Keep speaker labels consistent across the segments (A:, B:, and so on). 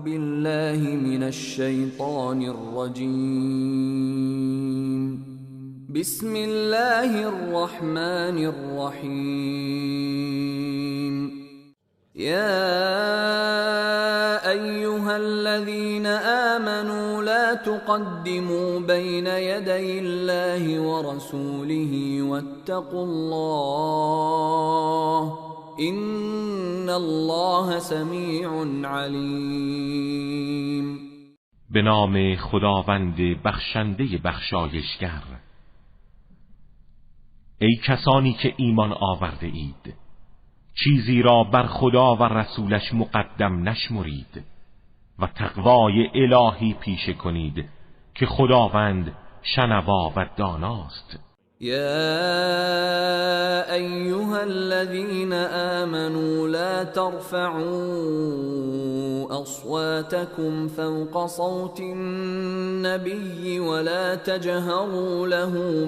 A: بالله من الشیطان الرجیم. بسم الله الرحمن الرحیم. یا ایها الذین آمنوا لا تقدموا بین یدی الله ورسوله واتقوا الله ان الله سمیع علیم.
B: به نام خداوند بخشنده بخشایشگر. ای کسانی که ایمان آورده اید، چیزی را بر خدا و رسولش مقدم نشمرید و تقوای الهی پیشه کنید که خداوند شنوا و داناست.
A: یا ایها الذین آمنوا لا ترفعوا اصواتكم فوق صوت النبی ولا تجهروا له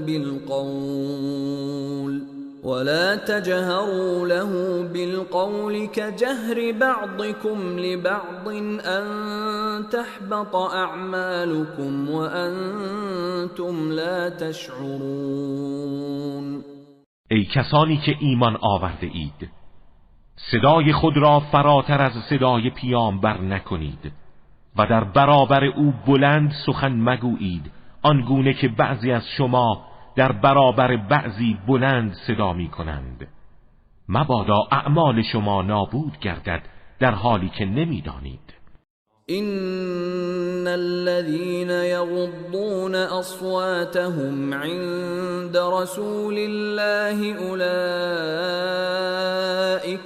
A: بالقول كجهر بعضكم لبعض أن تحبط أعمالكم وأنتم لا تشعرون.
B: ای کسانی که ایمان آورده اید، صدای خود را فراتر از صدای پیامبر نکنید و در برابر او بلند سخن مگویید، آنگونه که بعضی از شما در برابر بعضی بلند صدا می کنند. مبادا اعمال شما نابود گردد در حالی که نمی دانید.
A: ان الذين يغضون اصواتهم عند رسول الله اولئك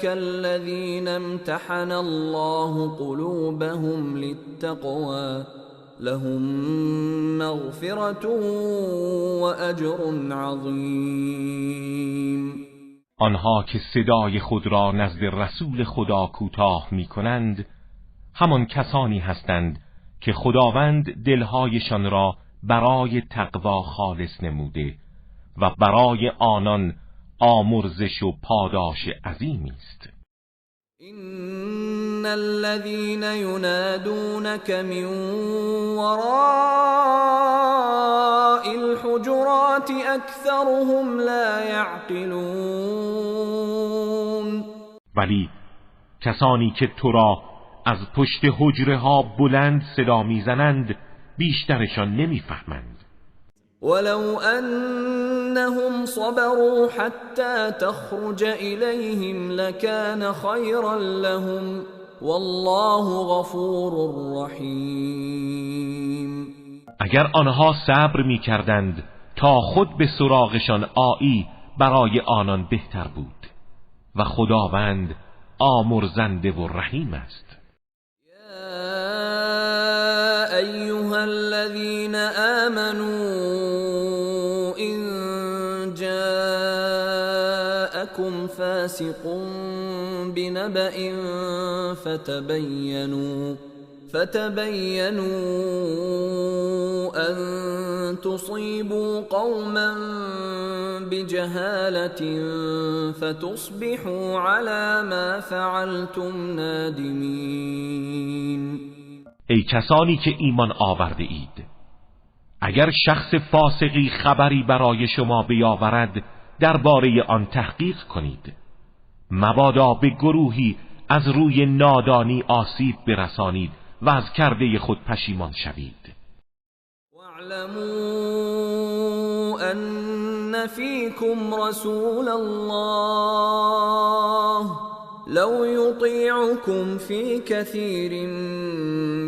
A: الذين امتحن الله قلوبهم للتقوى لهم مغفرة وأجر عظیم.
B: آنها که صدای خود را نزد رسول خدا کوتاه می کنند همان کسانی هستند که خداوند دلهایشان را برای تقوا خالص نموده و برای آنان آمرزش و پاداش عظیمی است.
A: إن الذين ينادونك من وراء الحجرات أكثرهم لا يعقلون.
B: ولی کسانی که تو را از پشت حجره ها بلند صدا میزنند بیشترشان نمیفهمند.
A: ولو أنهم صبروا حتى تخرج إليهم لكان خيرا لهم والله غفور رحیم.
B: اگر آنها صبر می کردند تا خود به سراغشان آیی برای آنان بهتر بود و خداوند آمرزنده و رحیم است.
A: یا ایها الذین آمنوا إن جاءكم فاسق بنبأ فتبينوا أن تصيبوا قوما بجهالة فتصبحوا على ما فعلتم نادمين.
B: ای کسانی که ایمان آورده اید، اگر شخص فاسقی خبری برای شما بیاورد درباره آن تحقیق کنید، مبادا به گروهی از روی نادانی آسیب برسانید و از کرده خود پشیمان شوید.
A: واعلموا ان فیکم رسول الله لو يطيعكم في كثير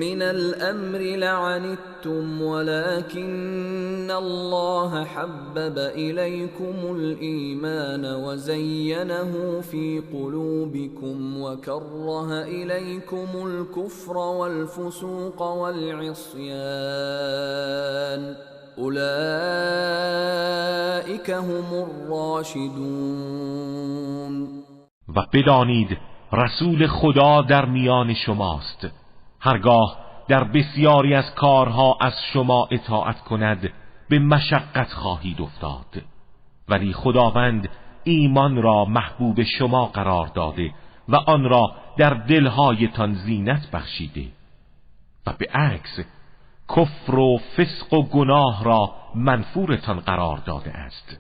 A: من الأمر لعنتم ولكن الله حبب إليكم الإيمان وزينه في قلوبكم وكره إليكم الكفر والفسوق والعصيان أولئك هم الراشدون.
B: و بدانید رسول خدا در میان شماست، هرگاه در بسیاری از کارها از شما اطاعت کند به مشقت خواهید افتاد، ولی خداوند ایمان را محبوب شما قرار داده و آن را در دلهایتان زینت بخشیده و به عکس کفر و فسق و گناه را منفورتان قرار داده است.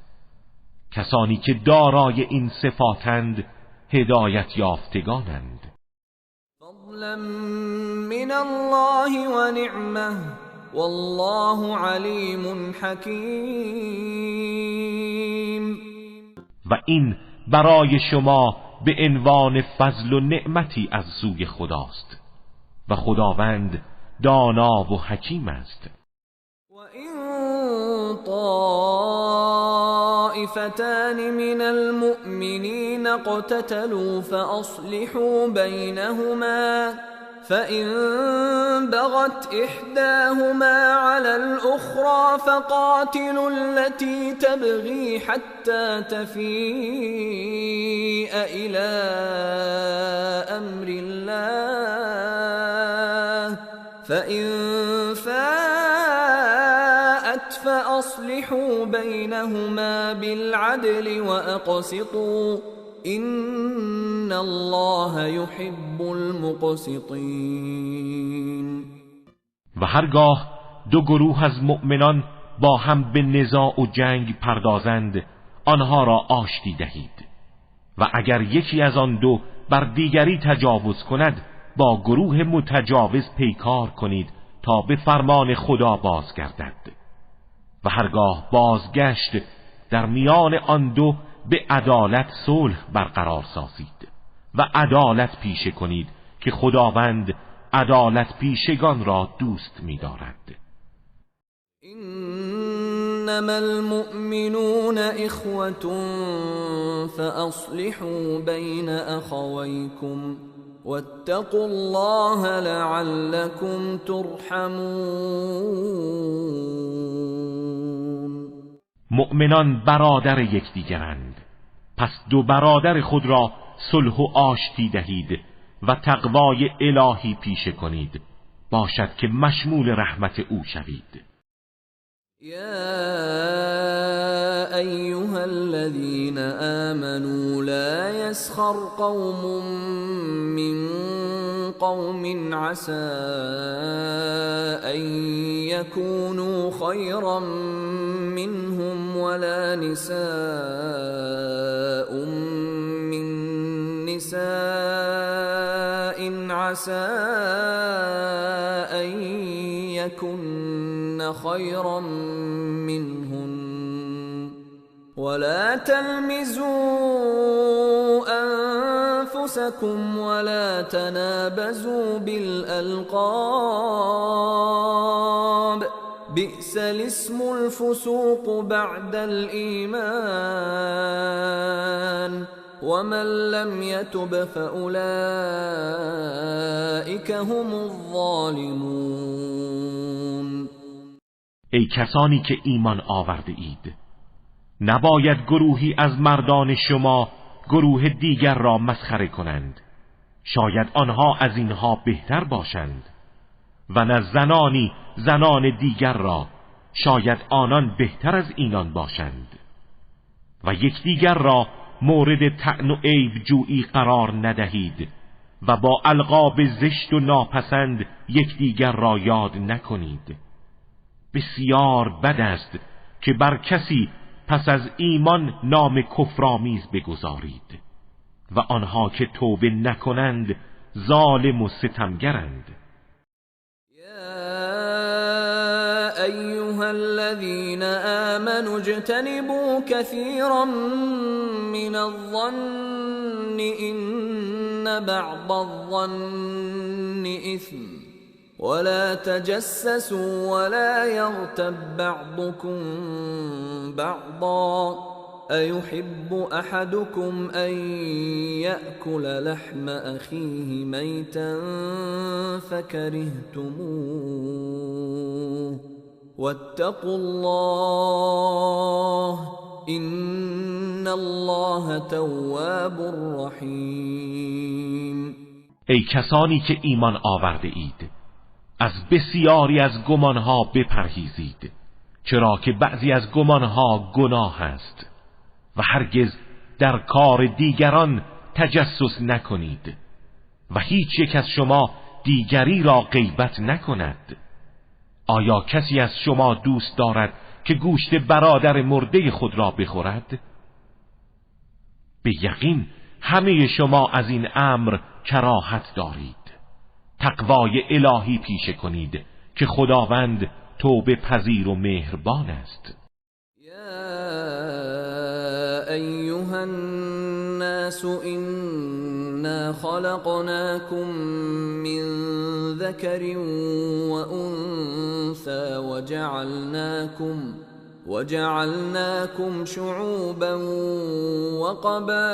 B: کسانی که دارای این صفاتند هدایت یافتگانند.
A: فضلا من الله و نعمه والله علیم حکیم.
B: و این برای شما به عنوان فضل و نعمتی از سوی خداست و خداوند دانا و حکیم است.
A: و این طائفتان من المؤمنین اقتتلوا فأصلحوا بینهما فإن بغت إحداهما على الأخرى فقاتلوا التي تبغي حتى تفيء إلى أمر الله فإن فاءت فأصلحوا بينهما بالعدل وأقسطوا إن الله يحب المقسطین.
B: و هرگاه دو گروه از مؤمنان با هم به نزاع و جنگ پردازند آنها را آشتی دهید و اگر یکی از آن دو بر دیگری تجاوز کند با گروه متجاوز پیکار کنید تا به فرمان خدا بازگردد و هرگاه بازگشت در میان آن دو به عدالت صلح برقرار سازید و عدالت پیشه کنید که خداوند عدالت پیشگان را دوست می‌دارد.
A: انما المؤمنون اخوة فاصلحوا بین اخویکم واتقوا الله لعلكم ترحمون.
B: مؤمنان برادر یکدیگرند، پس دو برادر خود را صلح و آشتی دهید و تقوای الهی پیشه کنید، باشد که مشمول رحمت او شوید.
A: یا ایها الذین آمنوا لا یسخر قوم من قوم عسى ان یکونوا خیرا منهم ولا نساء من نساء عسى ان یکن خیرا منهن ولا تلمزوا أنفسكم ولا تنابزوا بالألقاب بئس الاسم الفسوق بعد الإيمان ومن لم يتب فأولئك هم الظالمون.
B: ای کسانی که ایمان آورده اید، نباید گروهی از مردان شما گروه دیگر را مسخره کنند، شاید آنها از اینها بهتر باشند، و نه زنانی زنان دیگر را، شاید آنان بهتر از اینان باشند، و یکدیگر را مورد طعن و عیب جویی قرار ندهید و با القاب زشت و ناپسند یکدیگر را یاد نکنید. بسیار بد است که بر کسی پس از ایمان نام کفرآمیز بگذارید و آنها که توبه نکنند ظالم و ستمگرند.
A: یا ایها الذین آمنوا اجتنبوا کثیرا من الظن ان بعض الظن اثم ولا تجسسوا ولا يغتب بعضكم بعضا أيحب أحدكم أن يأكل لحم أخيه ميتا فكرهتموه واتقوا الله إن الله تواب رحيم.
B: ای کسانی که ایمان آورده اید، از بسیاری از گمانها بپرهیزید، چرا که بعضی از گمانها گناه است، و هرگز در کار دیگران تجسس نکنید، و هیچ یک از شما دیگری را غیبت نکند. آیا کسی از شما دوست دارد که گوشت برادر مرده خود را بخورد؟ به یقین همه شما از این امر کراهت دارید. تقوای الهی پیشه کنید که خداوند توبه پذیر و مهربان است.
A: یا ایها الناس انا خلقناکم من ذکر وانثى وجعلناكم شعوبا وقبائل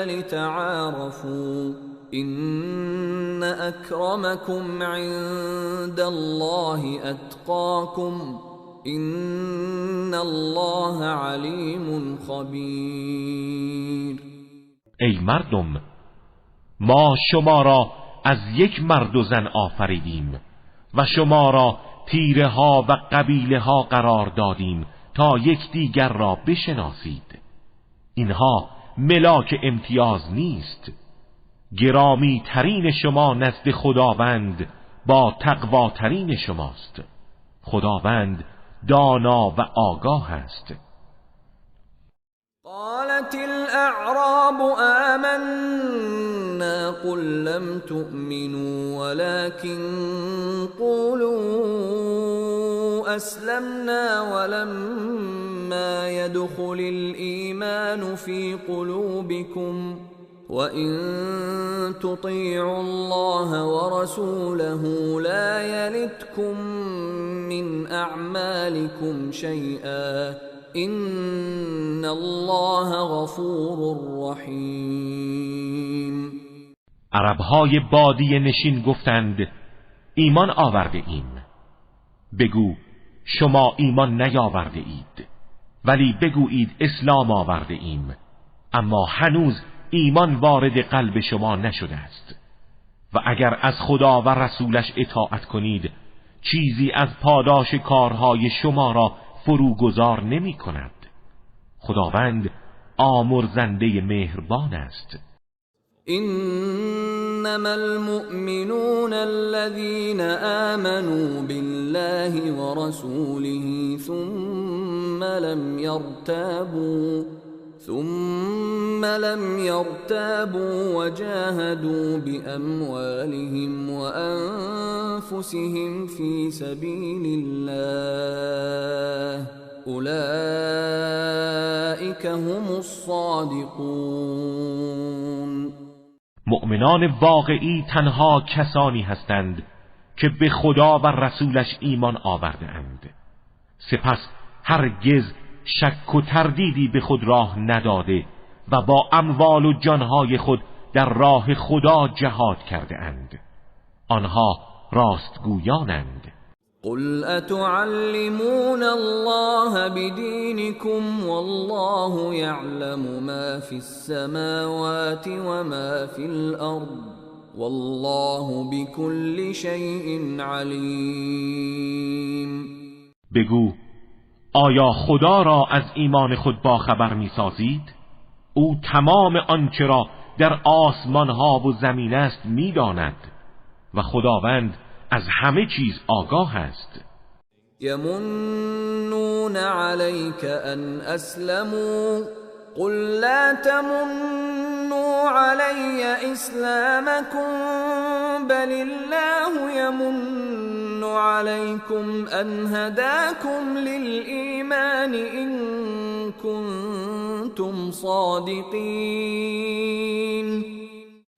A: لتعارفوا إن أكرمكم عند الله أتقاكم إن الله عليم خبير.
B: ای مردم، ما شما را از یک مرد و زن آفریدیم و شما را تیره ها و قبیله ها قرار دادیم تا یکدیگر را بشناسید. اینها ملاک امتیاز نیست. گرامی ترین شما نزد خداوند با تقوا ترین شماست. خداوند دانا و آگاه است.
A: قالت الأعراب آمنا قل لم تؤمنوا ولكن قولوا أسلمنا ولما يدخل الإيمان في قلوبكم وإن تطيعوا الله ورسوله لا يلتكم من أعمالكم شيئا إن الله غفور رحیم.
B: عربهای بادیه نشین گفتند ایمان آورده ایم. بگو شما ایمان نیاورده اید، ولی بگویید اسلام آورده ایم، اما هنوز ایمان وارد قلب شما نشده است. و اگر از خدا و رسولش اطاعت کنید چیزی از پاداش کارهای شما را فروگذار نمی کند. خداوند آمرزنده مهربان است.
A: انما المؤمنون الذين آمنوا بالله ورسوله ثم لم يرتابوا وجاهدوا بأموالهم وأنفسهم في سبيل الله أولئك هم الصادقون.
B: مؤمنان واقعی تنها کسانی هستند که به خدا و رسولش ایمان آورده اند، سپس هرگز شک و تردیدی به خود راه نداده و با اموال و جانهای خود در راه خدا جهاد کرده اند. آنها راستگویانند.
A: قل اتعلمون الله بدینکم والله یعلم ما فی السماوات وما فی الارض والله بكل شیء علیم.
B: بگو آیا خدا را از ایمان خود باخبر می‌سازید؟ او تمام آنچه را در آسمان‌ها و زمین است می‌داند و خداوند از همه چیز آگاه است.
A: یمنون علیک ان اسلموا قل لا تمنوا علی اسلامکم بل الله یمن علیکم ان هداکم للایمان ان کنتم صادقین.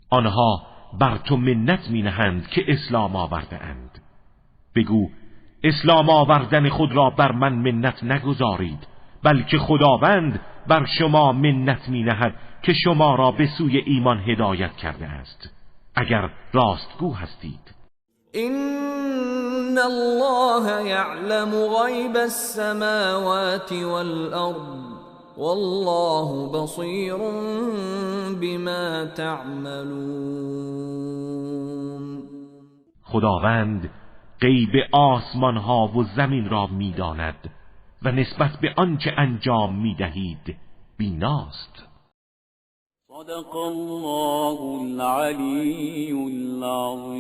B: آنها بر تو منت می نهند که اسلام آورده اند. بگو اسلام آوردن خود را بر من منت نگذارید، بلکه خداوند بر شما منت می نهد که شما را به سوی ایمان هدایت کرده است، اگر راستگو هستید.
A: ان الله یعلم غیب السماوات والارض والله بصیر بما تعملون.
B: خداوند غیب آسمان ها و زمین را میداند و نسبت به آنچه انجام میدهید بیناست.
C: صدق الله العلي العظيم.